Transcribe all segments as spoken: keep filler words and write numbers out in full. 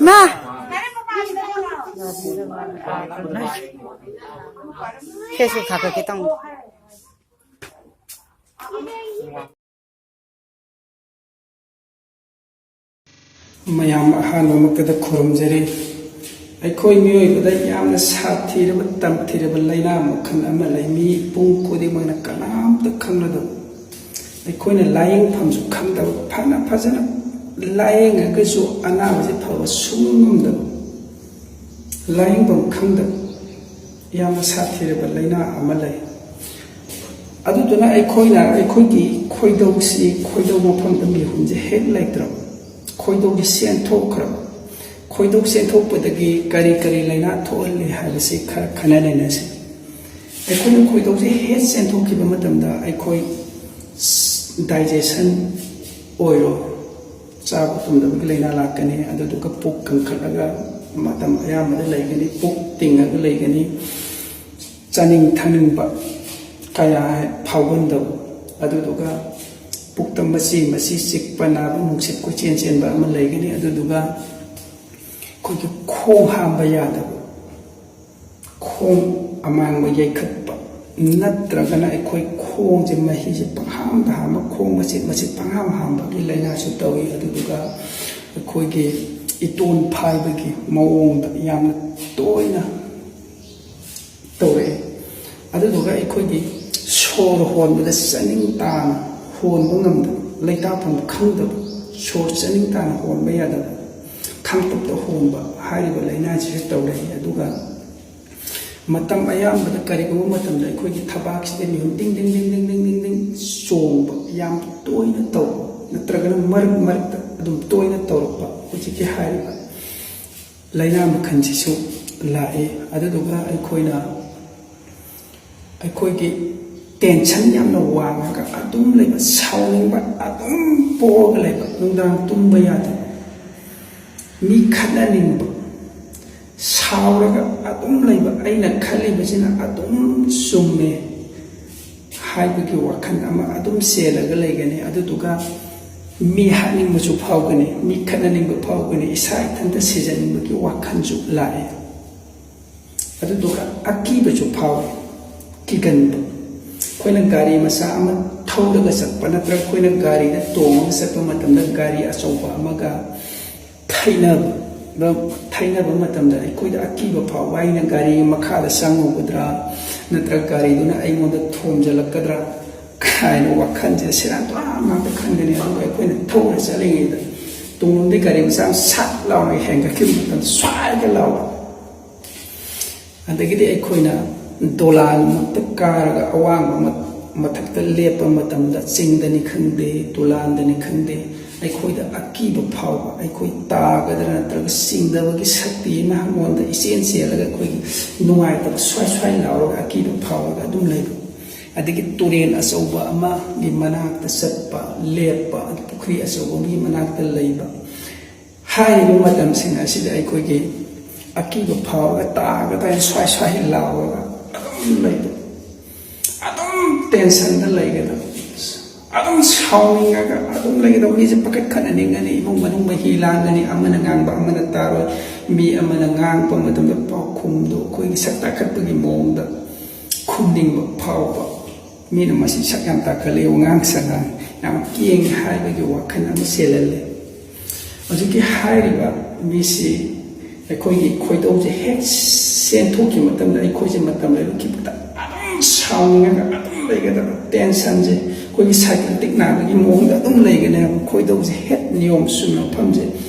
ꯃꯥ! Facebook ꯊꯥꯒꯠꯀꯦ ꯇꯧꯅꯤ꯫ ꯃꯌꯥꯝ ꯑꯍꯥꯟꯕꯃꯛꯇꯗ ꯈꯨꯔꯨꯝꯖꯔꯤ꯫ ꯑꯩꯈꯣꯏ ꯃꯤꯑꯣꯏꯕꯗ ꯌꯥꯝꯅ ꯁꯥꯊꯤꯔꯕ, ꯇꯝꯊꯤꯔꯕ ꯂꯥꯏꯅꯥ ꯃꯈꯜ ꯑꯃ ꯂꯩ꯫ ꯃꯤ ꯄꯨꯝ ꯈꯨꯗꯤꯡꯃꯛꯅ ꯀꯅꯥꯝꯇ ꯈꯪꯅꯗꯕ, ꯑꯩꯈꯣꯏꯅ ꯂꯥꯏꯌꯦꯡꯐꯝꯁꯨ ꯈꯪꯗꯕ, ꯐꯅ ꯐꯖꯅ ꯂꯥꯏꯌꯦꯡꯉꯒꯁꯨ ꯑꯅꯥꯕꯁꯤ ꯐꯕ ꯁꯨꯡꯉꯝ ꯉꯝꯗꯕ, ꯂꯥꯏꯌꯦꯡꯐꯝ ꯈꯪꯗꯕ ꯌꯥꯝꯅ ꯁꯥꯊꯤꯔꯕ ꯂꯥꯏꯅꯥ ꯑꯃ ꯂꯩ꯫ ꯑꯗꯨꯗꯨꯅ ꯑꯩꯈꯣꯏꯅ ꯑꯩꯈꯣꯏꯒꯤ ꯈꯣꯏꯗꯧꯁꯤ, ꯈꯣꯏꯗꯧ ꯃꯐꯝꯗ ꯃꯤꯍꯨꯟꯁꯦ ꯍꯦꯛ ꯂꯩꯇ꯭ꯔꯕ, ꯈꯣꯏꯗꯧꯁꯤ ꯆꯦꯟꯊꯣꯛꯈ꯭ꯔꯕ, ꯈꯣꯏꯗꯧ ꯆꯦꯟꯊꯣꯛꯄꯗꯒꯤ ꯀꯔꯤ ꯀꯔꯤ ꯂꯥꯏꯅꯥ ꯊꯣꯛꯍꯜꯂꯤ ꯍꯥꯏꯕꯁꯤ ꯈꯔ ꯈꯟꯅ ꯅꯩꯅꯁꯤ꯫ ꯑꯩꯈꯣꯏꯅ ꯈꯣꯏꯗꯧꯁꯦ ꯍꯦꯛ ꯆꯦꯟꯊꯣꯛꯈꯤꯕ ꯃꯇꯝꯗ ꯑꯩꯈꯣꯏ digestion ꯑꯣꯏꯔꯣ, ꯆꯥꯕ ꯇꯨꯝꯗꯕꯒꯤ ꯂꯥꯏꯅꯥ ꯂꯥꯛꯀꯅꯤ꯫ ꯑꯗꯨꯗꯨꯒ ꯄꯨꯛ ꯀꯟꯈꯠꯂꯒ ꯃꯇꯝ ꯑꯌꯥꯝꯕꯗ ꯂꯩꯒꯅꯤ, ꯄꯨꯛ ꯇꯤꯡꯉꯒ ꯂꯩꯒꯅꯤ, ꯆꯥꯅꯤꯡ ꯊꯛꯅꯤꯡꯕ ꯀꯌꯥ ꯐꯥꯎꯒꯟꯗꯕ, ꯑꯗꯨꯗꯨꯒ ꯄꯨꯛꯇ ꯃꯆꯤ ꯃꯆꯤ ꯆꯤꯛꯄ, ꯅꯥꯕ, ꯅꯨꯡꯁꯤꯠ ꯀꯣꯏꯆꯦꯟ ꯆꯦꯟꯕ ꯑꯃ ꯂꯩꯒꯅꯤ꯫ ꯑꯗꯨꯗꯨꯒ ꯑꯩꯈꯣꯏꯒꯤ ꯈꯣꯡ ꯍꯥꯝꯕ ꯌꯥꯗꯕ, ꯈꯣꯡ ꯑꯃꯥꯡꯕ ꯌꯩꯈꯠꯄ, ꯅꯠꯇ꯭ꯔꯒꯅ ꯑꯩꯈꯣꯏ ꯈꯣꯡꯁꯦ ꯃꯍꯤꯁꯦ ꯄꯪꯍꯥꯝꯗ ꯍꯥꯝꯕ, ꯈꯣꯡ ꯃꯆꯦꯠ ꯃꯆꯦꯠ ꯄꯪꯍꯥꯝ ꯍꯥꯝꯕꯒꯤ ꯂꯥꯏꯅꯥꯁꯨ ꯇꯧꯏ꯫ ꯑꯗꯨꯗꯨꯒ ꯑꯩꯈꯣꯏꯒꯤ ꯏꯇꯣꯟ ꯐꯥꯏꯕꯒꯤ ꯃꯑꯣꯡꯗ ꯌꯥꯝꯅ ꯇꯣꯏꯅ ꯇꯧꯔꯛꯑꯦ꯫ ꯑꯗꯨꯗꯨꯒ ꯑꯩꯈꯣꯏꯒꯤ ꯁꯣꯔ ꯍꯣꯟꯕꯗ ꯆꯥꯅꯤꯡ ꯇꯥꯅ ꯍꯣꯟꯕ ꯉꯝꯗꯕ, ꯂꯩꯇꯥꯐꯝ ꯈꯪꯗꯕ, ꯁꯣꯔ ꯆꯥꯅꯤꯡ ꯇꯥꯅ ꯍꯣꯟꯕ ꯌꯥꯗꯕ, ꯈꯥꯡꯄꯣꯛꯇ ꯍꯣꯟꯕ ꯍꯥꯏꯔꯤꯕ ꯂꯥꯏꯅꯥꯁꯤꯁꯨ ꯇꯧꯔꯛꯏ꯫ ꯑꯗꯨꯒ ꯃꯇꯝ ꯑꯌꯥꯝꯕꯗ ꯀꯔꯤꯒꯨꯝꯕ ꯃꯇꯝꯗ ꯑꯩꯈꯣꯏꯒꯤ ꯊꯕꯥꯛꯁꯤꯗ ꯃꯤꯍꯨꯟ ꯗꯤꯡ ꯗꯤꯡ ꯗꯤꯡ ꯗꯤꯡ ꯗꯤꯡ ꯗꯤꯡ ꯗꯤꯡ ꯆꯣꯡꯕ ꯌꯥꯝ ꯇꯣꯏꯅ ꯇꯧꯕ, ꯅꯠꯇ꯭ꯔꯒꯅ ꯃꯔꯛ ꯃꯔꯛꯇ ꯑꯗꯨꯝ ꯇꯣꯏꯅ ꯇꯧꯔꯛꯄ, ꯍꯧꯖꯤꯛꯀꯤ ꯍꯥꯏꯔꯤꯕ ꯂꯥꯏꯅꯥ ꯃꯈꯜꯁꯤꯁꯨ ꯂꯥꯛꯏ꯫ ꯑꯗꯨꯗꯨꯒ ꯑꯩꯈꯣꯏꯅ, ꯑꯩꯈꯣꯏꯒꯤ tension ꯌꯥꯝꯅ ꯋꯥꯡꯉꯒ ꯑꯗꯨꯝ ꯂꯩꯕ, ꯁꯥꯎꯅꯤꯡꯕ ꯑꯗꯨꯝ ꯄꯣꯛꯑꯒ ꯂꯩꯕ, ꯅꯨꯡꯗꯥꯡ ꯇꯨꯝꯕ ꯌꯥꯗꯕ, ꯃꯤ ꯈꯠꯅꯅꯤꯡꯕ, ꯁꯥꯎꯔꯒ ꯑꯗꯨꯝ ꯂꯩꯕ, ꯑꯩꯅ ꯈꯜꯂꯤꯕꯁꯤꯅ ꯑꯗꯨꯝ ꯆꯨꯝꯃꯦ ꯍꯥꯏꯕꯒꯤ ꯋꯥꯈꯜ ꯑꯃ ꯑꯗꯨꯝ ꯆꯦꯜꯂꯒ ꯂꯩꯒꯅꯤ꯫ ꯑꯗꯨꯗꯨꯒ ꯃꯤ ꯍꯥꯠꯅꯤꯡꯕꯁꯨ ꯐꯥꯎꯒꯅꯤ, ꯃꯤ ꯈꯠꯅꯅꯤꯡꯕ ꯐꯥꯎꯒꯅꯤ, ꯏꯁꯥ ꯏꯊꯟꯇ ꯁꯤꯖꯅꯤꯡꯕꯒꯤ ꯋꯥꯈꯜꯁꯨ ꯂꯥꯛꯑꯦ꯫ ꯑꯗꯨꯗꯨꯒ ꯑꯀꯤꯕꯁꯨ ꯐꯥꯎꯏ, ꯀꯤꯒꯟꯕ꯫ ꯑꯩꯈꯣꯏꯅ ꯒꯥꯔꯤ ꯃꯆꯥ ꯑꯃ ꯊꯧꯔꯒ ꯆꯠꯄ ꯅꯠꯇ꯭ꯔꯒ ꯑꯩꯈꯣꯏꯅ ꯒꯥꯔꯤꯗ ꯇꯣꯡꯉꯒ ꯆꯠꯄ ꯃꯇꯝꯗ ꯒꯥꯔꯤ ꯑꯆꯧꯕ ꯑꯃꯒ ꯊꯩꯅꯕ ꯊꯩꯅꯕ ꯃꯇꯝꯗ ꯑꯩꯈꯣꯏꯗ ꯑꯀꯤꯕ ꯐꯥꯎꯕ, ꯑꯩꯅ ꯒꯥꯔꯤꯒꯤ ꯃꯈꯥꯗ ꯆꯪꯉꯨꯒꯗ꯭ꯔꯥ, ꯅꯠꯇ꯭ꯔꯒ ꯒꯥꯔꯤꯗꯨꯅ ꯑꯩꯉꯣꯟꯗ ꯊꯣꯝꯖꯤꯜꯂꯛꯀꯗ꯭ꯔꯥ ꯍꯥꯏꯅ ꯋꯥꯈꯜꯁꯦ ꯁꯦꯔꯥꯟ ꯇꯨꯔꯥꯟ ꯉꯥꯛꯇ ꯈꯟꯒꯅꯤ꯫ ꯑꯗꯨꯒ ꯑꯩꯈꯣꯏꯅ ꯊꯧꯔ ꯆꯠꯂꯤꯉꯩꯗ ꯇꯨꯡꯂꯣꯝꯗꯒꯤ ꯒꯥꯔꯤ ꯃꯆꯥ ꯑꯃ ꯁꯠ ꯂꯥꯎꯅ ꯍꯦꯟꯒꯠꯈꯤꯕ ꯃꯇꯝꯗ ꯁ꯭ꯋꯥꯏꯒ ꯂꯥꯎꯕ꯫ ꯑꯗꯒꯤꯗꯤ ꯑꯩꯈꯣꯏꯅ ꯗꯣꯂꯥꯟꯃꯛꯇ ꯀꯥꯔꯒ ꯑꯋꯥꯡꯕ ꯃ- ꯃꯊꯛꯇ ꯂꯦꯞꯄ ꯃꯇꯝꯗ, ꯆꯤꯡꯗꯅꯤ ꯈꯪꯗꯦ, ꯗꯣꯂꯥꯟꯗꯅꯤ ꯈꯪꯗꯦ, ꯑꯩꯈꯣꯏꯗ ꯑꯀꯤꯕ ꯐꯥꯎꯕ, ꯑꯩꯈꯣꯏ ꯇꯥꯒꯗ꯭ꯔꯥ ꯅꯠꯇ꯭ꯔꯒ ꯆꯤꯡꯗꯕꯒꯤ ꯁꯛꯇꯤ ꯑꯃ ꯑꯩꯉꯣꯟꯗ ꯏꯆꯦꯟ ꯆꯦꯜꯂꯒ ꯑꯩꯈꯣꯏꯒꯤ ꯅꯨꯡꯉꯥꯏꯇꯕ ꯁ꯭ꯋꯥꯏ ꯁ꯭ꯋꯥꯏ ꯂꯥꯎꯔꯒ ꯑꯀꯤꯕ ꯐꯥꯎꯔꯒ ꯑꯗꯨꯝ ꯂꯩꯕ꯫ ꯑꯗꯒꯤ ꯇꯨꯔꯦꯜ ꯑꯆꯧꯕ ꯑꯃꯒꯤ ꯃꯅꯥꯛꯇ ꯆꯠꯄ, ꯂꯦꯞꯄ, ꯄꯨꯈ꯭ꯔꯤ ꯑꯆꯧꯕ ꯑꯃꯒꯤ ꯃꯅꯥꯛꯇ ꯂꯩꯕ꯫ ꯍꯥꯏꯔꯤꯕ ꯃꯇꯝꯁꯤꯡ ꯑꯁꯤꯗ ꯑꯩꯈꯣꯏꯒꯤ ꯑꯀꯤꯕ ꯐꯥꯎꯔꯒ ꯇꯥꯒꯗ꯭ꯔꯥ ꯍꯥꯏꯅ ꯁ꯭ꯋꯥꯏ ꯁ꯭ꯋꯥꯏ ꯂꯥꯎꯔꯒ ꯑꯗꯨꯝ ꯂꯩꯕ, ꯑꯗꯨꯝ ꯇꯦꯟꯁꯟꯗ ꯂꯩꯒꯗꯕ, ꯑꯗꯨꯝ ꯁꯥꯎꯅꯤꯡꯉꯒ ꯑꯗꯨꯝ ꯂꯩꯒꯗꯕ꯫ ꯃꯤꯁꯦ ꯄꯥꯈꯠꯈꯠꯅꯅꯤꯡꯒꯅꯤ, ꯏꯃꯨꯡ ꯃꯅꯨꯡ ꯃꯍꯤ ꯂꯥꯡꯒꯅꯤ, ꯑꯃꯅ ꯉꯥꯡꯕ ꯑꯃꯅ ꯇꯥꯔꯣꯏ, ꯃꯤ ꯑꯃꯅ ꯉꯥꯡꯉꯛꯄ ꯃꯇꯝꯗ ꯄꯥꯎꯈꯨꯝꯗꯣ ꯑꯩꯈꯣꯏꯒꯤ ꯁꯛ ꯇꯥꯈꯠꯄꯒꯤ ꯃꯑꯣꯡꯗ ꯈꯨꯝꯅꯤꯡꯕ ꯐꯥꯎꯕ꯫ ꯃꯤꯅ ꯃꯁꯤ ꯁꯛ ꯌꯥꯝ ꯇꯥꯈꯠꯂꯦ, ꯋꯥꯉꯥꯡ ꯁꯉꯥꯡ ꯌꯥꯝ ꯀꯦꯡꯉꯦ ꯍꯥꯏꯕꯒꯤ ꯋꯥꯈꯜ ꯑꯃ ꯆꯦꯜꯍꯜꯂꯦ꯫ ꯍꯧꯖꯤꯛꯀꯤ ꯍꯥꯏꯔꯤꯕ ꯃꯤꯁꯤ ꯑꯩꯈꯣꯏꯒꯤ ꯈꯣꯏꯗꯧꯁꯦ ꯍꯦꯛ ꯆꯦꯟꯊꯣꯛꯈꯤꯕ ꯃꯇꯝꯗ, ꯑꯩꯈꯣꯏꯁꯦ ꯃꯇꯝ ꯂꯩꯕ ꯈꯤꯇꯪ ꯑꯗꯨꯝ ꯁꯥꯎꯅꯤꯡꯉꯒ ꯑꯗꯨꯝ ꯂꯩꯒꯗꯕ, ꯇꯦꯟꯁꯟꯁꯦ ꯑꯩꯈꯣꯏꯒꯤ ꯁꯥꯏꯀ꯭ꯔꯦꯇꯤꯛ ꯅꯥꯕꯒꯤ ꯃꯑꯣꯡꯗ ꯑꯗꯨꯝ ꯂꯩꯒꯅꯤ ꯍꯥꯏꯕ꯫ ꯈꯣꯏꯗꯧꯁꯦ ꯍꯦꯛ ꯅꯤꯌꯣꯝ ꯆꯨꯝꯅ ꯃꯐꯝꯁꯦ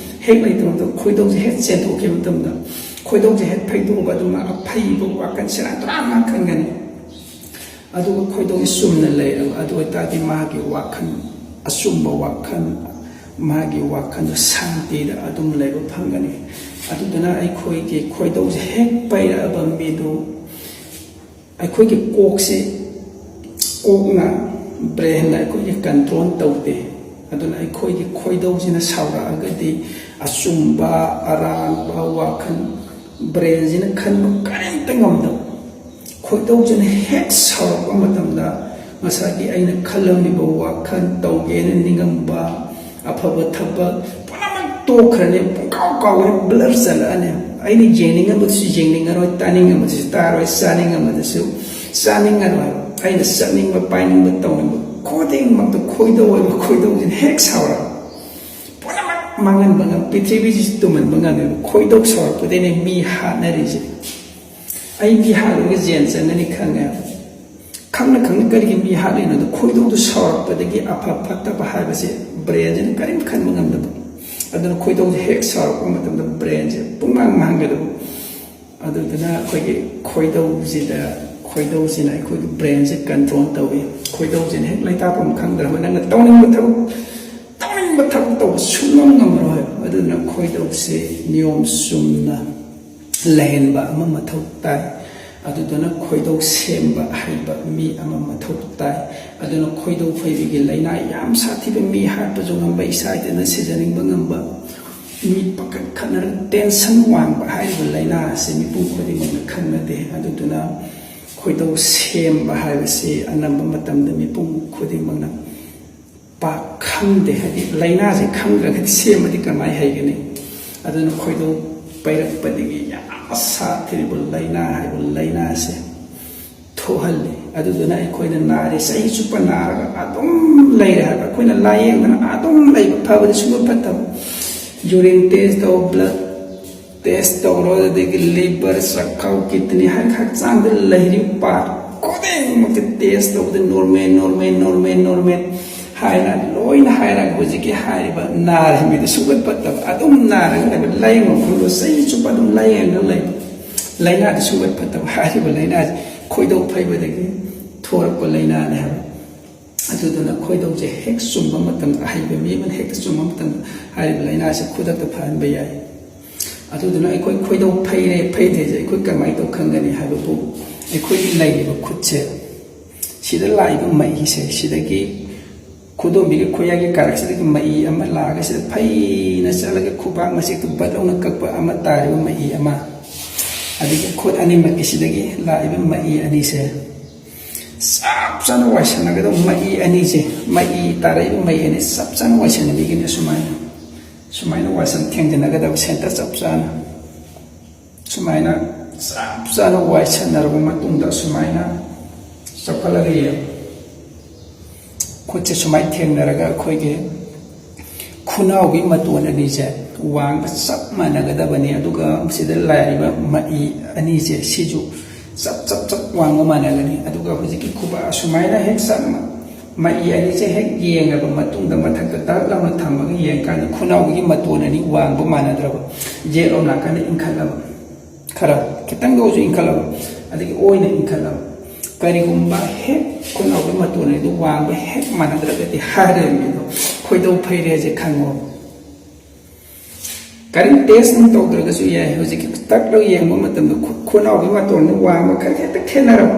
ꯍꯦꯛ ꯂꯩꯇꯕ ꯃꯇꯝꯗ, ꯈꯣꯏꯗꯧꯁꯦ ꯍꯦꯛ ꯆꯦꯟꯊꯣꯛꯈꯤꯕ ꯃꯇꯝꯗ, ꯈꯣꯏꯗꯧꯁꯦ ꯍꯦꯛ ꯐꯩꯗꯣꯛꯑꯒ ꯑꯗꯨꯝ ꯑꯐꯩꯕ ꯋꯥꯈꯜ ꯁꯦꯔꯥꯟ ꯇꯨꯔꯥꯟ ꯉꯥꯛ ꯈꯟꯒꯅꯤ꯫ ꯑꯗꯨꯒ ꯈꯣꯏꯗꯧꯁꯦ ꯆꯨꯝꯅ ꯂꯩꯔꯕ ꯑꯗꯨ ꯑꯣꯏꯇꯥꯔꯗꯤ ꯃꯥꯒꯤ ꯋꯥꯈꯜ, ꯑꯆꯨꯝꯕ ꯋꯥꯈꯜ, ꯃꯥꯒꯤ ꯋꯥꯈꯜꯗ ꯁꯥꯟꯇꯤꯗ ꯑꯗꯨꯝ ꯂꯩꯕ ꯐꯪꯒꯅꯤ꯫ ꯑꯗꯨꯗꯨꯅ ꯑꯩꯈꯣꯏꯒꯤ ꯈꯣꯏꯗꯧꯁꯦ ꯍꯦꯛ ꯄꯩꯔꯛꯑꯕ ꯃꯤꯗꯨ, ꯑꯩꯈꯣꯏꯒꯤ ꯀꯣꯛꯁꯤ, ꯀꯣꯛꯅ, ꯕ꯭ꯔꯦꯟꯅ ꯑꯩꯈꯣꯏꯒꯤ ꯀꯟꯇ꯭ꯔꯣꯜ ꯇꯧꯗꯦ꯫ ꯑꯗꯨꯅ ꯑꯩꯈꯣꯏꯒꯤ ꯈꯣꯏꯗꯧꯁꯤꯅ ꯁꯥꯎꯔꯛꯑꯒꯗꯤ ꯑꯆꯨꯝꯕ ꯑꯔꯥꯟꯕ ꯋꯥꯈꯜ ꯕ꯭ꯔꯦꯟꯁꯤꯅ ꯈꯟꯕ ꯀꯔꯤꯝꯇ ꯉꯝꯗꯕ꯫ ꯈꯣꯏꯗꯧꯁꯤꯅ ꯍꯦꯛ ꯁꯥꯎꯔꯛꯄ ꯃꯇꯝꯗ ꯉꯁꯥꯏꯒꯤ ꯑꯩꯅ ꯈꯜꯂꯝꯃꯤꯕ ꯋꯥꯈꯜ, ꯇꯧꯒꯦꯅ ꯅꯤꯡꯉꯝꯕ, ꯑꯐꯕ ꯊꯕꯛ ꯄꯨꯝꯅꯃꯛ ꯇꯣꯛꯈ꯭ꯔꯅꯤ, ꯄꯨꯡꯀꯥꯎ ꯀꯥꯎꯈ꯭ꯔꯦ, ꯕ꯭ꯂꯔ ꯆꯠꯂꯛꯑꯅꯤ꯫ ꯑꯩꯅ ꯌꯦꯡꯅꯤꯡꯉꯝꯕꯗꯨꯁꯨ ꯌꯦꯡꯅꯤꯡꯉꯔꯣꯏ, ꯇꯥꯅꯤꯡꯉꯝꯕꯗꯨꯁꯨ ꯇꯥꯔꯣꯏ, ꯆꯥꯅꯤꯡꯉꯝꯕꯗꯨꯁꯨ ꯆꯥꯅꯤꯡꯉꯔꯣꯏ꯫ ꯑꯩꯅ ꯆꯠꯅꯤꯡꯕ, ꯄꯥꯏꯅꯤꯡꯕ, ꯇꯧꯅꯤꯡꯕ ꯈꯨꯗꯤꯡꯃꯛꯇ ꯈꯣꯏꯗꯧ ꯑꯣꯏꯕ ꯈꯣꯏꯗꯧꯁꯤꯅ ꯍꯦꯛ ꯁꯥꯎꯔꯛꯑꯕ ꯄꯨꯝꯅꯃꯛ ꯃꯥꯡꯍꯟꯕ ꯉꯝ, ꯄ꯭ꯔꯤꯊꯤꯕꯤꯁꯤ ꯇꯨꯝꯍꯟꯕ ꯉꯝꯃꯦꯕ꯫ ꯈꯣꯏꯗꯧ ꯁꯥꯎꯔꯛꯄꯗꯩꯅꯦ ꯃꯤ ꯍꯥꯠꯅꯔꯤꯁꯦ꯫ ꯑꯩ ꯃꯤ ꯍꯥꯠꯂꯨꯔꯒ ꯖꯦꯜ ꯆꯪꯒꯅꯤ ꯈꯪꯉꯦ꯫ ꯈꯪꯅ ꯈꯪꯅ ꯀꯔꯤꯒꯤ ꯃꯤ ꯍꯥꯠꯂꯤꯅꯣꯗ ꯈꯣꯏꯗꯧꯗꯨ ꯁꯥꯎꯔꯛꯄꯗꯒꯤ ꯑꯐ ꯐꯠꯇꯕ ꯍꯥꯏꯕꯁꯦ ꯕ꯭ꯔꯦꯟꯁꯤꯅ ꯀꯔꯤꯝ ꯈꯟꯕ ꯉꯝꯗꯕ꯫ ꯑꯗꯨꯅ ꯈꯣꯏꯗꯧꯁꯦ ꯍꯦꯛ ꯁꯥꯎꯔꯛꯄ ꯃꯇꯝꯗ ꯕ꯭ꯔꯦꯟꯁꯦ ꯄꯨꯡꯃꯥꯡ ꯃꯥꯡꯒꯗꯕ꯫ ꯑꯗꯨꯗꯨꯅ ꯑꯩꯈꯣꯏꯒꯤ ꯈꯣꯏꯗꯧꯁꯤꯗ, ꯈꯣꯏꯗꯧꯁꯤꯅ ꯑꯩꯈꯣꯏꯒꯤ ꯕ꯭ꯔꯦꯟꯁꯦ ꯀꯟꯇ꯭ꯔꯣꯜ ꯇꯧꯏ꯫ ꯈꯣꯏꯗꯧꯁꯤꯅ ꯍꯦꯛ ꯂꯩꯇꯥꯐꯝ ꯈꯪꯗ꯭ꯔꯕ ꯅꯪꯅ ꯇꯧꯅꯤꯡꯕ ꯊꯕꯛ, ꯇꯧꯅꯤꯡꯕ ꯊꯕꯛ ꯇꯧꯕ ꯁꯨꯡꯉꯝ ꯉꯝꯃꯔꯣꯏ꯫ ꯑꯗꯨꯅ ꯈꯣꯏꯗꯧꯁꯦ ꯅꯤꯌꯣꯝ ꯆꯨꯝꯅ ꯂꯩꯍꯟꯕ ꯑꯃ ꯃꯊꯧ ꯇꯥꯏ꯫ ꯑꯗꯨꯗꯨꯅ ꯈꯣꯏꯗꯧ ꯁꯦꯝꯕ ꯍꯩꯕ ꯃꯤ ꯑꯃ ꯃꯊꯧ ꯇꯥꯏ꯫ ꯑꯗꯨꯅ ꯈꯣꯏꯗꯧ ꯐꯩꯕꯒꯤ ꯂꯥꯏꯅꯥ ꯌꯥꯝ ꯁꯥꯊꯤꯕ, ꯃꯤ ꯍꯥꯠꯄꯁꯨ ꯉꯝꯕ, ꯏꯁꯥ ꯏꯊꯟꯇ ꯁꯤꯖꯅꯤꯡꯕ ꯉꯝꯕ, ꯃꯤ ꯄꯥꯈꯠ ꯈꯠꯅꯔꯒ ꯇꯦꯟꯁꯟ ꯋꯥꯡꯕ ꯍꯥꯏꯔꯤꯕ ꯂꯥꯏꯅꯥ ꯑꯁꯤ ꯃꯤꯄꯨꯝ ꯈꯨꯗꯤꯡꯃꯛꯅ ꯈꯪꯅꯗꯦ꯫ ꯑꯗꯨꯗꯨꯅ ꯈꯣꯏꯗꯧ ꯁꯦꯝꯕ ꯍꯥꯏꯕꯁꯤ ꯑꯅꯝꯕ ꯃꯇꯝꯗ ꯃꯤꯄꯨꯝ ꯈꯨꯗꯤꯡꯃꯛꯅ ꯄꯥꯛ ꯈꯪꯗꯦ꯫ ꯍꯥꯏꯗꯤ ꯂꯥꯏꯅꯥꯁꯦ ꯈꯪꯗ꯭ꯔꯒꯗꯤ ꯁꯦꯝꯕꯗꯤ ꯀꯃꯥꯏꯅ ꯍꯩꯒꯅꯤ? ꯑꯗꯨꯅ ꯈꯣꯏꯗꯧ ꯄꯩꯔꯛꯄꯗꯒꯤ ꯌꯥꯝꯅ ꯁꯥꯊꯤꯔꯤꯕ ꯂꯥꯏꯅꯥ ꯍꯥꯏꯕ ꯂꯥꯏꯅꯥꯁꯦ ꯊꯣꯛꯍꯜꯂꯤ꯫ ꯑꯗꯨꯗꯨꯅ ꯑꯩꯈꯣꯏꯅ ꯅꯥꯔꯦ, ꯆꯍꯤ ꯆꯨꯞꯄ ꯅꯥꯔꯒ ꯑꯗꯨꯝ ꯂꯩꯔꯦ ꯍꯥꯏꯕ, ꯑꯩꯈꯣꯏꯅ ꯂꯥꯏꯌꯦꯡꯗꯅ ꯑꯗꯨꯝ ꯂꯩꯕ, ꯐꯕꯗꯤ ꯁꯨꯡꯐꯠ ꯐꯠꯇꯕ꯫ ꯌꯨꯔꯤꯟ ꯇꯦꯁ ꯇꯧ, ꯕ꯭ꯂꯗ ꯇꯦꯁ ꯇꯧꯔꯣ, ꯑꯗꯨꯗꯒꯤ ꯂꯤꯚꯔ, ꯆꯈꯥꯎ, ꯀꯤꯗꯅꯤ ꯍꯥꯏꯅ ꯍꯛꯆꯥꯡꯗ ꯂꯩꯔꯤꯕ ꯄꯥꯔꯠ ꯈꯨꯗꯤꯡꯃꯛꯇ ꯇꯦꯁ ꯇꯧꯕꯗ ꯅꯣꯔꯃꯦꯜ, ꯅꯣꯔꯃꯦꯜ, ꯅꯣꯔꯃꯦꯜ, ꯅꯣꯔꯃꯦꯜ ꯍꯥꯏꯅ ꯂꯣꯏꯅ ꯍꯥꯏꯔꯒ ꯍꯧꯖꯤꯛꯀꯤ ꯍꯥꯏꯔꯤꯕ ꯅꯥꯔꯤꯕ ꯃꯤꯗꯨ ꯁꯨꯡꯐꯠ ꯐꯠꯇꯕ, ꯑꯗꯨꯝ ꯅꯥꯔꯒ ꯂꯩꯕ, ꯂꯥꯏꯌꯦꯡꯕ ꯃꯐꯝꯗꯣ ꯆꯍꯤ ꯆꯨꯞꯄ ꯑꯗꯨꯝ ꯂꯥꯏꯌꯦꯡꯉꯒ ꯂꯩꯕ, ꯂꯥꯏꯅꯥꯗꯤ ꯁꯨꯡꯐꯠ ꯐꯠꯇꯕ꯫ ꯍꯥꯏꯔꯤꯕ ꯂꯥꯏꯅꯥꯁꯤ ꯈꯣꯏꯗꯧ ꯐꯩꯕꯗꯒꯤ ꯊꯣꯔꯛꯄ ꯂꯥꯏꯅꯥꯅꯤ ꯍꯥꯏꯕ꯫ ꯑꯗꯨꯗꯨꯅ ꯈꯣꯏꯗꯧꯁꯦ ꯍꯦꯛ ꯆꯨꯝꯕ ꯃꯇꯝꯗ, ꯑꯍꯩꯕ ꯃꯤ ꯑꯃꯅ ꯍꯦꯛꯇ ꯆꯨꯝꯕ ꯃꯇꯝꯗ ꯍꯥꯏꯔꯤꯕ ꯂꯥꯏꯅꯥꯁꯦ ꯈꯨꯗꯛꯇ ꯐꯍꯟꯕ ꯌꯥꯏ꯫ ꯑꯗꯨꯗꯨꯅ ꯑꯩꯈꯣꯏ ꯈꯣꯏꯗꯧ ꯐꯩꯔꯦ ꯐꯩꯗꯦꯁꯦ ꯑꯩꯈꯣꯏ ꯀꯃꯥꯏꯅ ꯇꯧ ꯈꯪꯒꯅꯤ ꯍꯥꯏꯕꯕꯨ, ꯑꯩꯈꯣꯏꯒꯤ ꯂꯩꯔꯤꯕ ꯈꯨꯠꯁꯦ ꯁꯤꯗ ꯂꯥꯛꯏꯕ ꯃꯍꯤꯁꯦ, ꯁꯤꯗꯒꯤ ꯈꯨꯗꯣꯝꯕꯤꯒꯤ ꯈꯨꯌꯥꯏꯒꯤ ꯀꯥꯔꯛꯁꯤꯗꯒꯤ ꯃꯍꯤ ꯑꯃ ꯂꯥꯛꯑꯒ ꯁꯤꯗ ꯐꯩꯅ ꯆꯠꯂꯒ ꯈꯨꯕꯥꯛ ꯃꯆꯦꯛꯇꯨ ꯕꯠ ꯂꯧꯅ ꯀꯛꯄ ꯑꯃ ꯇꯥꯔꯤꯕ ꯃꯍꯤ ꯑꯃ, ꯑꯗꯒꯤ ꯈꯨꯠ ꯑꯅꯤꯃꯛꯀꯤ ꯁꯤꯗꯒꯤ ꯂꯥꯛꯏꯕ ꯃꯍꯤ ꯑꯅꯤꯁꯦ ꯆꯞ ꯆꯥꯅ ꯋꯥꯏꯁꯟꯅꯒꯗꯕ ꯃꯩ ꯑꯅꯤꯁꯦ, ꯃꯩ ꯇꯥꯔꯛꯏꯕ ꯃꯩ ꯑꯅꯤ ꯆꯞ ꯆꯥꯅ ꯋꯥꯏꯁꯟꯅꯕꯤꯒꯅꯤ꯫ ꯁꯨꯃꯥꯏꯅ ꯁꯨꯃꯥꯏꯅ ꯋꯥꯏꯁꯟ ꯊꯦꯡꯖꯤꯟꯅꯒꯗꯕ ꯁꯦꯟꯇꯔ ꯆꯞ ꯆꯥꯅ꯫ ꯁꯨꯃꯥꯏꯅ ꯆꯞ ꯆꯥꯅ ꯋꯥꯏꯁꯟꯅꯔꯕ ꯃꯇꯨꯡꯗ ꯁꯨꯃꯥꯏꯅ ꯆꯥꯎꯈꯠꯂꯒ ꯌꯦꯡꯉꯨ꯫ ꯈꯨꯠꯁꯦ ꯁꯨꯃꯥꯏꯅ ꯊꯦꯡꯅꯔꯒ ꯑꯩꯈꯣꯏꯒꯤ ꯈꯨꯅꯥꯎꯒꯤ ꯃꯇꯣꯟ ꯑꯅꯤꯁꯦ ꯋꯥꯡꯕ ꯆꯞ ꯃꯥꯟꯅꯒꯗꯕꯅꯤ꯫ ꯑꯗꯨꯒ ꯁꯤꯗ ꯂꯩꯔꯤꯕ ꯃꯩ ꯑꯅꯤꯁꯦ ꯁꯤꯁꯨ ꯆꯞ ꯆꯞ ꯆꯞ ꯋꯥꯡꯕ ꯃꯥꯟꯅꯒꯅꯤ꯫ ꯑꯗꯨꯒ ꯍꯧꯖꯤꯛꯀꯤ ꯈꯨꯕꯥꯛ ꯑꯁꯨꯃꯥꯏꯅ ꯍꯦꯛ ꯆꯞ ꯃꯩ ꯑꯅꯤꯁꯦ ꯍꯦꯛ ꯌꯦꯡꯉꯕ ꯃꯇꯨꯡꯗ ꯃꯊꯛꯇ ꯗꯛ ꯂꯥꯎꯅ ꯊꯝꯃꯒ ꯌꯦꯡꯀꯥꯟꯗ ꯈꯨꯅꯥꯎꯒꯤ ꯃꯇꯣꯟ ꯑꯅꯤ ꯋꯥꯡꯕ ꯃꯥꯟꯅꯗ꯭ꯔꯕ, ꯌꯦꯠꯂꯣꯝ ꯅꯥꯀꯟꯗ ꯏꯟꯈꯠꯂꯕ, ꯈꯔ ꯈꯤꯇꯪꯗ ꯑꯣꯏꯔꯁꯨ ꯏꯟꯈꯠꯂꯕ, ꯑꯗꯒꯤ ꯑꯣꯏꯅ ꯏꯟꯈꯠꯂꯕ, ꯀꯔꯤꯒꯨꯝꯕ ꯍꯦꯛ ꯈꯨꯅꯥꯎꯒꯤ ꯃꯇꯣꯟ ꯑꯅꯤꯗꯨ ꯋꯥꯡꯕ ꯍꯦꯛ ꯃꯥꯟꯅꯗ꯭ꯔꯒꯗꯤ ꯍꯥꯏꯔꯤꯕ ꯃꯤꯗꯣ ꯈꯣꯏꯗꯧ ꯐꯩꯔꯦꯁꯦ ꯈꯪꯉꯣ꯫ ꯀꯔꯤꯝ ꯇꯦꯁ ꯅꯨꯡ ꯇꯧꯗ꯭ꯔꯒꯁꯨ ꯌꯥꯏ꯫ ꯍꯧꯖꯤꯛꯀꯤ ꯇꯛꯂꯒ ꯌꯦꯡꯕ ꯃꯇꯝꯗ ꯈꯨ- ꯈꯨꯅꯥꯎꯒꯤ ꯃꯇꯣꯟꯗ ꯋꯥꯡꯕ ꯈꯔ ꯈꯤꯇꯪ ꯈꯦꯠꯅꯔꯕ,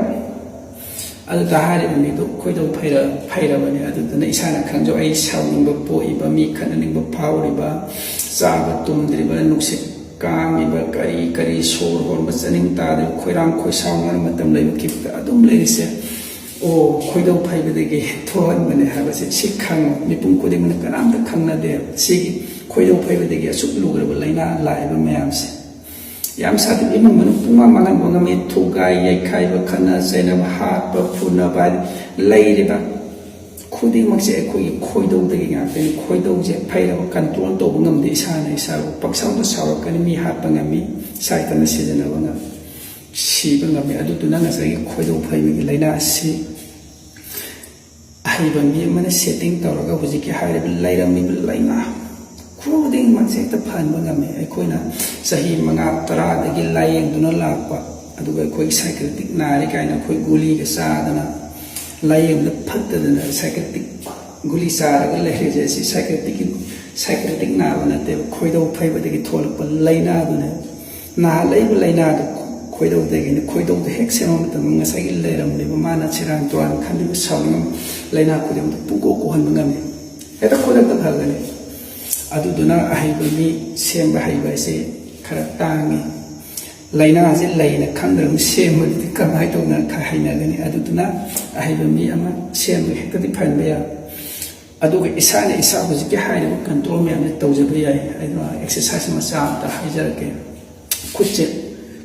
ꯑꯗꯨꯗ ꯍꯥꯏꯔꯤꯕ ꯃꯤꯗꯨ ꯈꯣꯏꯗꯧ ꯐꯩꯔ- ꯐꯩꯔꯕꯅꯤ꯫ ꯑꯗꯨꯗꯨꯅ ꯏꯁꯥꯅ ꯈꯪꯖꯧ, ꯑꯩ ꯁꯥꯎꯅꯤꯡꯕ ꯄꯣꯛꯏꯕ, ꯃꯤ ꯈꯠꯅꯅꯤꯡꯕ ꯐꯥꯎꯔꯤꯕ, ꯆꯥꯕ ꯇꯨꯝꯗ꯭ꯔꯤꯕ, ꯅꯨꯡꯁꯤꯠ ꯀꯥꯡꯉꯤꯕ, ꯀꯔꯤ ꯀꯔꯤ ꯁꯣꯔ ꯍꯣꯟꯕ ꯆꯥꯅꯤꯡ ꯇꯥꯗ꯭ꯔꯤꯕ, ꯈꯣꯏꯔꯥꯡ ꯈꯣꯏꯁꯥꯎꯅꯅ ꯃꯇꯝ ꯂꯩꯕ ꯈꯤꯕꯗ ꯑꯗꯨꯝ ꯂꯩꯔꯤꯁꯦ, ꯑꯣ, ꯈꯣꯏꯗꯧ ꯐꯩꯕꯗꯒꯤ ꯊꯣꯛꯍꯟꯕꯅꯦ ꯍꯥꯏꯕꯁꯦ ꯁꯤ ꯈꯪꯉꯨ꯫ ꯃꯤꯄꯨꯝ ꯈꯨꯗꯤꯡꯃꯛꯅ ꯀꯅꯥꯝꯇ ꯈꯪꯅꯗꯦ ꯁꯤꯒꯤ ꯈꯣꯏꯗꯧ ꯐꯩꯕꯗꯒꯤ ꯑꯁꯨꯛ ꯂꯨꯈ꯭ꯔꯕ ꯂꯥꯏꯅꯥ ꯂꯥꯛꯏꯕ ꯃꯌꯥꯝꯁꯦ꯫ ꯌꯥꯝ ꯁꯥꯊꯤꯕ, ꯏꯃꯨꯡ ꯃꯅꯨꯡ ꯄꯨꯡꯃꯥꯡ ꯃꯥꯡꯍꯟꯕ ꯉꯝꯃꯤ꯫ ꯊꯨꯒꯥꯏ ꯌꯩꯈꯥꯏꯕ, ꯈꯠꯅ ꯆꯩꯅꯕ, ꯍꯥꯠꯄ ꯐꯨꯅꯕ ꯍꯥꯏꯗꯤ ꯂꯩꯔꯤꯕ ꯈꯨꯗꯤꯡꯃꯛꯁꯦ ꯑꯩꯈꯣꯏꯒꯤ ꯈꯣꯏꯗꯧꯗꯒꯤ ꯉꯥꯛꯇꯅꯤ꯫ ꯈꯣꯏꯗꯧꯁꯦ ꯐꯩꯔꯕ ꯀꯟꯇ꯭ꯔꯣꯜ ꯇꯧꯕ ꯉꯝꯗꯦ꯫ ꯏꯁꯥꯅ ꯏꯁꯥꯕꯨ ꯄꯪꯁꯥꯎꯗ ꯁꯥꯎꯔꯛꯀꯅꯤ, ꯃꯤ ꯍꯥꯠꯄ ꯉꯝꯃꯤ, ꯏꯁꯥ ꯏꯊꯟꯇ ꯁꯤꯖꯤꯟꯅꯕ ꯉꯝꯃꯤ, ꯁꯤꯕ ꯉꯝꯃꯤ꯫ ꯑꯗꯨꯗꯨꯅ ꯉꯁꯥꯏꯒꯤ ꯈꯣꯏꯗꯧ ꯐꯩꯕꯒꯤ ꯂꯥꯏꯅꯥ ꯑꯁꯤ ꯑꯍꯩꯕ ꯃꯤ ꯑꯃꯅ ꯁꯦꯠꯇꯤꯡ ꯇꯧꯔꯒ ꯍꯧꯖꯤꯛꯀꯤ ꯍꯥꯏꯔꯤꯕ ꯂꯩꯔꯝꯃꯤꯕ ꯂꯥꯏꯅꯥ ꯈꯨꯗꯤꯡꯃꯛꯁꯦ ꯍꯦꯛꯇ ꯐꯍꯟꯕ ꯉꯝꯃꯤ꯫ ꯑꯩꯈꯣꯏꯅ ꯆꯍꯤ ꯃꯉꯥ ꯇꯔꯥꯗꯒꯤ ꯂꯥꯏꯌꯦꯡꯗꯨꯅ ꯂꯥꯛꯄ, ꯑꯗꯨꯒ ꯑꯩꯈꯣꯏꯒꯤ ꯁꯥꯏꯀ꯭ꯔꯦꯇꯤꯛ ꯅꯥꯔꯦ ꯀꯥꯏꯅ ꯑꯩꯈꯣꯏ ꯒꯨꯂꯤꯒ ꯆꯥꯗꯅ ꯂꯥꯏꯌꯦꯡꯕꯗ ꯐꯠꯇꯗꯅ ꯁꯥꯏꯀ꯭ꯔꯦꯇꯤꯛ ꯒꯨꯂꯤ ꯆꯥꯔꯒ ꯂꯩꯔꯤꯁꯦ, ꯑꯁꯤ ꯁꯥꯏꯀ꯭ꯔꯦꯇꯤꯛꯀꯤ, ꯁꯥꯏꯀ꯭ꯔꯦꯇꯤꯛ ꯅꯥꯕ ꯅꯠꯇꯦꯕ, ꯈꯣꯏꯗꯧ ꯐꯩꯕꯗꯒꯤ ꯊꯣꯛꯂꯛꯄ ꯂꯥꯏꯅꯥꯗꯨꯅꯦ꯫ ꯅꯥꯍꯜꯂꯛꯏꯕ ꯂꯥꯏꯅꯥꯗꯨ ꯈꯣꯏꯗꯧꯗꯒꯤꯅꯤ꯫ ꯈꯣꯏꯗꯧꯗ ꯍꯦꯛ ꯁꯦꯝꯕ ꯃꯇꯝꯗ ꯉꯁꯥꯏꯒꯤ ꯂꯩꯔꯝꯂꯤꯕ ꯃꯥꯅ ꯁꯦꯔꯥꯟ ꯇꯨꯔꯥꯟ ꯈꯟꯕꯤꯕ ꯁꯥꯎꯅꯤꯡꯕ ꯂꯥꯏꯅꯥ ꯈꯨꯗꯤꯡꯃꯛꯇ ꯄꯨꯡꯀꯣꯛ ꯀꯣꯛꯍꯟꯕ ꯉꯝꯃꯤ꯫ ꯍꯦꯛꯇ ꯈꯨꯗꯛꯇ ꯐꯒꯅꯤ꯫ ꯑꯗꯨꯗꯨꯅ ꯑꯍꯩꯕ ꯃꯤ ꯁꯦꯝꯕ ꯍꯩꯕ ꯍꯥꯏꯁꯦ ꯈꯔ ꯇꯥꯡꯉꯤ꯫ ꯂꯥꯏꯅꯥꯁꯦ ꯂꯩꯅ ꯈꯪꯗꯅ ꯁꯦꯝꯕꯗꯨꯗꯤ ꯀꯃꯥꯏꯅ ꯇꯧꯗꯅ ꯈꯔ ꯍꯩꯅꯒꯅꯤ? ꯑꯗꯨꯗꯨꯅ ꯑꯍꯩꯕ ꯃꯤ ꯑꯃ ꯁꯦꯝꯕ ꯍꯦꯛꯇꯗꯤ ꯐꯍꯟꯕ ꯌꯥꯏ꯫ ꯑꯗꯨꯒ ꯏꯁꯥꯅ ꯏꯁꯥ ꯍꯧꯖꯤꯛꯀꯤ ꯍꯥꯏꯔꯤꯕ ꯀꯟꯇ꯭ꯔꯣꯜ ꯃꯌꯥꯝꯁꯦ ꯇꯧꯖꯕ ꯌꯥꯏ꯫ ꯑꯗꯨꯅ ꯑꯦꯛꯁꯔꯁꯥꯏꯁ ꯃꯆꯥ ꯑꯝꯇ ꯍꯥꯏꯖꯔꯛꯀꯦ꯫ ꯈꯨꯠꯁꯦ,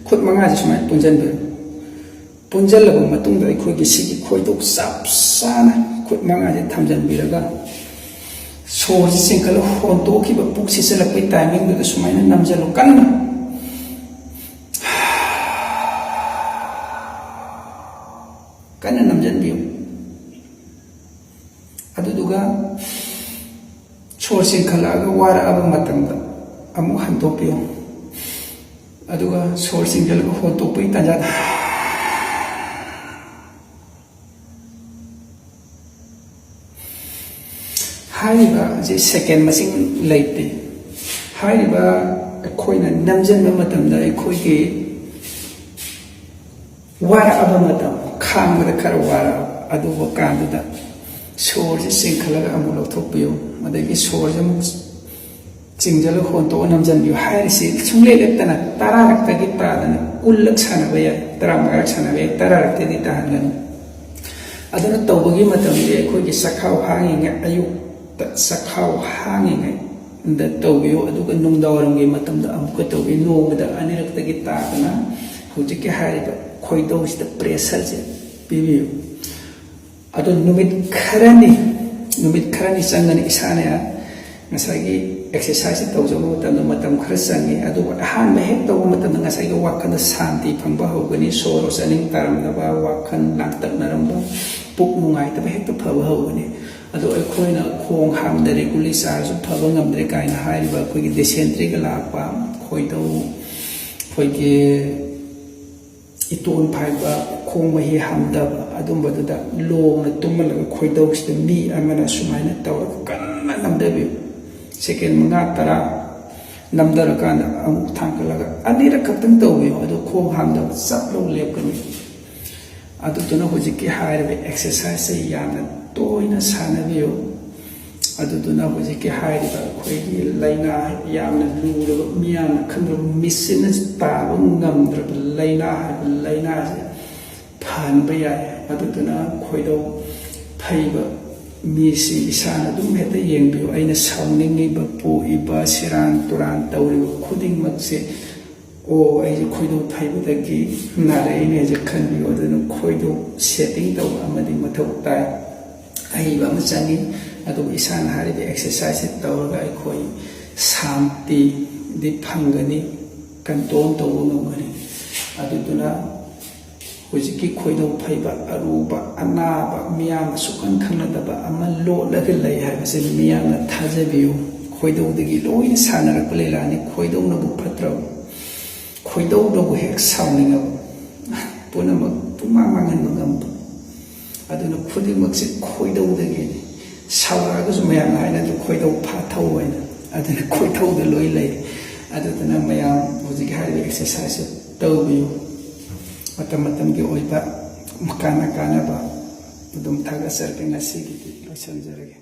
ꯈꯨꯠ ꯃꯉꯥꯁꯦ ꯁꯨꯃꯥꯏꯅ ꯄꯨꯟꯁꯤꯟꯕꯤꯌꯨ꯫ ꯄꯨꯟꯁꯤꯜꯂꯕ ꯃꯇꯨꯡꯗ ꯑꯩꯈꯣꯏꯒꯤ ꯁꯤꯒꯤ ꯈꯣꯏꯗꯧ ꯆꯞ ꯆꯥꯅ ꯈꯨꯠ ꯃꯉꯥꯁꯦ ꯊꯝꯖꯤꯟꯕꯤꯔꯒ ꯁꯣꯔꯁꯤ ꯆꯤꯡꯈꯠꯂ ꯍꯣꯟꯇꯣꯛꯈꯤꯕ, ꯄꯨꯛ ꯁꯤꯠꯆꯜꯂꯛꯄꯒꯤ ꯇꯥꯏꯃꯤꯡꯗꯨꯗ ꯁꯨꯃꯥꯏꯅ ꯅꯝꯁꯤꯜꯂꯨ ꯀꯟꯅ꯫ ꯀꯟꯅ ꯅꯝꯁꯤꯟꯕꯤꯌꯨ꯫ ꯑꯗꯨꯗꯨꯒ ꯁꯣꯔ ꯆꯤꯡꯈꯠꯂꯛꯑꯒ ꯋꯥꯔꯛꯑꯕ ꯃꯇꯝꯗ ꯑꯃꯨꯛ ꯍꯟꯗꯣꯛꯄꯤꯌꯨ꯫ ꯑꯗꯨꯒ ꯁꯣꯔ ꯆꯤꯡꯈꯠꯂꯒ ꯍꯣꯟꯇꯣꯛꯄꯒꯤ ꯇꯥꯟꯖꯥꯗ ꯍꯥꯏꯔꯤꯕ ꯑꯁꯤ ꯁꯦꯀꯦꯟ ꯃꯁꯤꯡ ꯂꯩꯇꯦ꯫ ꯍꯥꯏꯔꯤꯕ ꯑꯩꯈꯣꯏꯅ ꯅꯝꯁꯤꯟꯕ ꯃꯇꯝꯗ ꯑꯩꯈꯣꯏꯒꯤ ꯋꯥꯔꯛꯑꯕ ꯃꯇꯝ, ꯈꯥꯡꯕꯗ ꯈꯔ ꯋꯥꯔꯛꯑꯕ ꯑꯗꯨꯕꯨ ꯀꯥꯟꯗꯨꯗ ꯁꯣꯔꯁꯦ ꯆꯤꯡꯈꯠꯂꯒ ꯑꯃꯨꯛ ꯂꯧꯊꯣꯛꯄꯤꯌꯨ꯫ ꯑꯗꯒꯤ ꯁꯣꯔꯁꯦ ꯑꯃꯨꯛ ꯆꯤꯡꯁꯤꯜꯂ ꯍꯣꯟꯇꯣꯛꯑ ꯅꯝꯁꯤꯟꯕꯤꯌꯨ꯫ ꯍꯥꯏꯔꯤꯁꯤ ꯁꯨꯡꯂꯦꯞ ꯂꯦꯞꯇꯅ ꯇꯔꯥꯔꯛꯇꯒꯤ ꯇꯥꯗꯅ ꯀꯨꯟꯂꯛ ꯁꯥꯟꯅꯕ ꯌꯥꯏ, ꯇꯔꯥꯃꯉꯥꯔꯛ ꯁꯥꯟꯅꯕ ꯌꯥꯏ, ꯇꯔꯥꯔꯛꯇꯒꯤ ꯇꯥꯍꯟꯒꯅꯨ꯫ ꯑꯗꯨꯅ ꯇꯧꯕꯒꯤ ꯃꯇꯝꯗꯤ ꯑꯩꯈꯣꯏꯒꯤ ꯆꯈꯥꯎ ꯍꯥꯡꯉꯤꯉꯩ, ꯑꯌꯨꯛꯇ ꯆꯈꯥꯎ ꯍꯥꯡꯉꯤꯉꯩꯗ ꯇꯧꯕꯤꯌꯨ, ꯑꯗꯨꯒ ꯅꯨꯡꯗꯥꯡꯋꯥꯏꯔꯝꯒꯤ ꯃꯇꯝꯗ ꯑꯃꯨꯛꯀ ꯇꯧꯕꯤꯌꯨ꯫ ꯅꯣꯡꯃꯗ ꯑꯅꯤꯔꯛꯇꯒꯤ ꯇꯥꯗꯅ ꯍꯧꯖꯤꯛꯀꯤ ꯍꯥꯏꯔꯤꯕ ꯈꯣꯏꯗꯧꯁꯤꯗ ꯄ꯭ꯔꯦꯁꯔꯁꯦ ꯄꯤꯕꯤꯌꯨ꯫ ꯑꯗꯣ ꯅꯨꯃꯤꯠ ꯈꯔꯅꯤ, ꯅꯨꯃꯤꯠ ꯈꯔꯅꯤ ꯆꯪꯒꯅꯤ ꯏꯁꯥꯅ ꯉꯁꯥꯏꯒꯤ ꯑꯦꯛꯁꯔꯁꯥꯏꯁꯁꯦ ꯇꯧꯖꯕ ꯃꯇꯝꯗ ꯃꯇꯝ ꯈꯔ ꯆꯪꯉꯤ꯫ ꯑꯗꯨꯕꯨ ꯑꯍꯥꯟꯕ ꯍꯦꯛ ꯇꯧꯕ ꯃꯇꯝꯗ ꯉꯁꯥꯏꯒꯤ ꯋꯥꯈꯜꯗ ꯁꯥꯟꯇꯤ ꯐꯪꯕ ꯍꯧꯒꯅꯤ, ꯁꯣꯔ ꯆꯥꯅꯤꯡ ꯇꯥꯔꯝꯗꯕ, ꯋꯥꯈꯜ ꯂꯥꯡꯇꯛꯅꯔꯝꯕ, ꯄꯨꯛ ꯅꯨꯡꯉꯥꯏꯇꯕ ꯍꯦꯛꯇ ꯐꯕ ꯍꯧꯒꯅꯤ꯫ ꯑꯗꯣ ꯑꯩꯈꯣꯏꯅ ꯈꯣꯡ ꯍꯥꯝꯗꯔꯦ, ꯒꯨꯂꯤ ꯆꯥꯔꯁꯨ ꯐꯕ ꯉꯝꯗ꯭ꯔꯦ ꯀꯥꯏꯅ ꯍꯥꯏꯔꯤꯕ ꯑꯩꯈꯣꯏꯒꯤ ꯗꯤꯁꯦꯟꯇ꯭ꯔꯤꯒ ꯂꯥꯛꯄ, ꯈꯣꯏꯗꯧ, ꯑꯩꯈꯣꯏꯒꯤ ꯏꯇꯣꯟ ꯐꯥꯏꯕ, ꯈꯣꯡ ꯃꯍꯤ ꯍꯥꯝꯗꯕ, ꯑꯗꯨꯝꯕꯗꯨꯗ ꯂꯣꯡꯅ ꯇꯨꯝꯍꯜꯂꯒ ꯈꯣꯏꯗꯧꯁꯤꯗ ꯃꯤ ꯑꯃꯅ ꯁꯨꯃꯥꯏꯅ ꯇꯧꯔꯒ ꯀꯟꯅ ꯅꯝꯊꯕꯤꯌꯨ꯫ ꯁꯦꯀꯦꯟ ꯃꯉꯥ ꯇꯔꯥ ꯅꯝꯊꯔꯀꯥꯟꯗ ꯑꯃꯨꯛ ꯊꯥꯡꯒꯠꯂꯒ ꯑꯅꯤꯔꯛ ꯈꯛꯇꯪ ꯇꯧꯕꯤꯌꯨ꯫ ꯑꯗꯨ ꯈꯣꯡ ꯍꯥꯝꯗꯕ ꯆꯞ ꯂꯧ ꯂꯦꯞꯀꯅꯤ꯫ ꯑꯗꯨꯗꯨꯅ ꯍꯧꯖꯤꯛꯀꯤ ꯍꯥꯏꯔꯤꯕ ꯑꯦꯛꯁꯔꯁꯥꯏꯁꯁꯦ ꯌꯥꯝꯅ ꯇꯣꯏꯅ ꯁꯥꯟꯅꯕꯤꯌꯨ꯫ ꯑꯗꯨꯗꯨꯅ ꯍꯧꯖꯤꯛꯀꯤ ꯍꯥꯏꯔꯤꯕ ꯑꯩꯈꯣꯏꯒꯤ ꯂꯥꯏꯅꯥ, ꯌꯥꯝꯅ ꯂꯨꯔꯕ, ꯃꯤꯌꯥꯝꯅ ꯈꯪꯗ꯭ꯔꯕ, ꯃꯦꯆꯤꯟꯅ ꯇꯥꯕ ꯉꯝꯗ꯭ꯔꯕ ꯂꯥꯏꯅꯥ ꯍꯥꯏꯕ ꯂꯥꯏꯅꯥꯁꯦ ꯐꯍꯟꯕ ꯌꯥꯏ꯫ ꯑꯗꯨꯗꯨꯅ ꯈꯣꯏꯗꯧ ꯐꯩꯕ ꯃꯤꯁꯤ ꯏꯁꯥꯅ ꯑꯗꯨꯝ ꯍꯦꯛꯇ ꯌꯦꯡꯕꯤꯌꯨ꯫ ꯑꯩꯅ ꯁꯥꯎꯅꯤꯡꯉꯤꯕ, ꯄꯣꯛꯏꯕ, ꯁꯦꯔꯥꯟ ꯇꯨꯔꯥꯟ ꯇꯧꯔꯤꯕ ꯈꯨꯗꯤꯡꯃꯛꯁꯦ, "ꯑꯣ, ꯑꯩꯁꯦ ꯈꯣꯏꯗꯧ ꯐꯩꯕꯗꯒꯤ ꯅꯥꯔꯛꯏꯅꯦ" ꯍꯥꯏꯁꯦ ꯈꯟꯕꯤꯌꯨ꯫ ꯑꯗꯨꯅ ꯈꯣꯏꯗꯧ ꯁꯦꯇꯤꯡ ꯇꯧꯕ ꯑꯃꯗꯤ ꯃꯊꯧ ꯇꯥꯏ, ꯑꯍꯩꯕ ꯑꯃ ꯆꯪꯉꯤ꯫ ꯑꯗꯨꯕꯨ ꯏꯁꯥꯅ ꯍꯥꯏꯔꯤꯕ ꯑꯦꯛꯁꯔꯁꯥꯏꯖꯁꯦ ꯇꯧꯔꯒ ꯑꯩꯈꯣꯏ ꯁꯥꯟꯇꯤꯗꯤ ꯐꯪꯒꯅꯤ, ꯀꯟꯇ꯭ꯔꯣꯜ ꯇꯧꯕ ꯉꯝꯒꯅꯤ꯫ ꯑꯗꯨꯗꯨꯅ ꯍꯧꯖꯤꯛꯀꯤ ꯈꯣꯏꯗꯧ ꯐꯩꯕ, ꯑꯔꯨꯕ ꯑꯅꯥꯕ, ꯃꯤꯌꯥꯝꯅ ꯁꯨꯛꯈꯪ ꯈꯪꯅꯗꯕ ꯑꯃ ꯂꯣꯠꯂꯒ ꯂꯩ ꯍꯥꯏꯕꯁꯦ ꯃꯤꯌꯥꯝꯅ ꯊꯥꯖꯕꯤꯌꯨ꯫ ꯈꯣꯏꯗꯧꯗꯒꯤ ꯂꯣꯏꯅ ꯁꯥꯟꯅꯔꯛꯄ ꯂꯤꯂꯥꯅꯤ꯫ ꯈꯣꯏꯗꯧꯅꯕꯨ ꯐꯠꯇ꯭ꯔꯕ? ꯈꯣꯏꯗꯧꯅꯕꯨ ꯍꯦꯛ ꯁꯥꯎꯅꯤꯡꯉꯕ, ꯄꯨꯝꯅꯃꯛ ꯄꯨꯡꯃꯥꯡ ꯃꯥꯡꯍꯟꯕ ꯉꯝꯕ꯫ ꯑꯗꯨꯅ ꯈꯨꯗꯤꯡꯃꯛꯁꯦ ꯈꯣꯏꯗꯧꯗꯒꯤꯅꯤ꯫ ꯁꯥꯎꯔꯛꯑꯒꯁꯨ ꯃꯌꯥꯝꯅ ꯍꯥꯏꯅꯗꯣ "ꯈꯣꯏꯗꯧ ꯐꯥꯊꯧ" ꯍꯥꯏꯅ꯫ ꯑꯗꯨꯅ ꯈꯣꯏꯗꯧꯗ ꯂꯣꯏ ꯂꯩ꯫ ꯑꯗꯨꯗꯨꯅ ꯃꯌꯥꯝ ꯍꯧꯖꯤꯛꯀꯤ ꯍꯥꯏꯔꯤꯕ ꯑꯦꯛꯁꯔꯁꯥꯏꯖꯁꯦ ꯇꯧꯕꯤꯌꯨ꯫ ꯃꯇꯝ ꯃꯇꯝꯒꯤ ꯑꯣꯏꯕ ꯀꯥꯟꯅ ꯀꯥꯟꯅꯕ ꯑꯗꯨꯝ ꯊꯥꯒꯠꯆꯔꯒꯦ꯫ ꯉꯁꯤꯒꯤꯗꯤ ꯂꯣꯏꯁꯤꯟꯖꯔꯒꯦ꯫